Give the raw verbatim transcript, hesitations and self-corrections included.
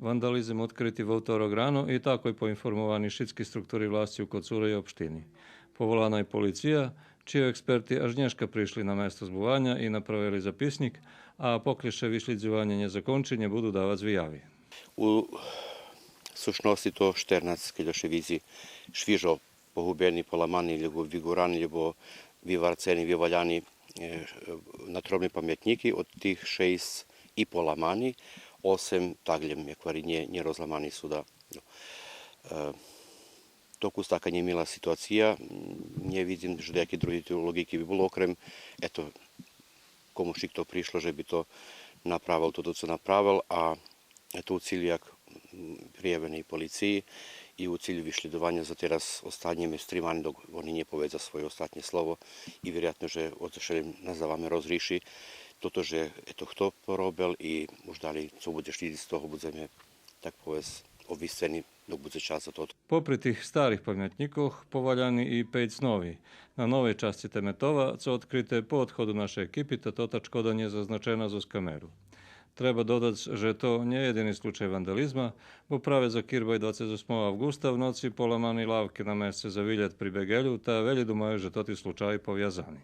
Вандализим одкрити вовторок рано и такой поинформовани шицки структури власци у Коцуре и општини. Поволана и полиция, чийо експерти аж нєшка пришли на место збуваня и направели записнїк, а покля ше вишлїдзованє нє закончи, нє буду давац вияви. У сущносци то штернац кельошевидзи швижо погубени, поламани, лєбо вигурани, лєбо виварцени, виваляни, е, надгробни паметнїки, од тих шейсц и поламани, осем таглєм, як гвари, нє, нє розламани су, да. Е, то кус така нємила ситуация, м, нє видзим же даяки други лоґики би було, окрем, ето, кому ши то пришло же би то направел, тото цо направел, а ето у цилю як, м, приявени полициї и у цилю вишлїдованя за тераз останєме стримани док вони нє поведза своє остатнє слово и вироятно же одошелєм нас за вами розриши тото же ето хто поробел и уж далєй цо будзе шлїдзиц з того будземе, так повесц, обвисцени док будзе час за тото. Попри тих старих паметнїкох, поваляни и пейц нови. На новей часци теметова, цо одкрите по одходу нашей екипи, та тота чкода нє зазначена зоз камеру. Треба додац же то нє єдини случай вандализма, бо праве за кирбай двацец осмого авґуста в ноци поламани лавки на месце за вилєт при Беґелю, та велї думаю же тоти случаї повязани.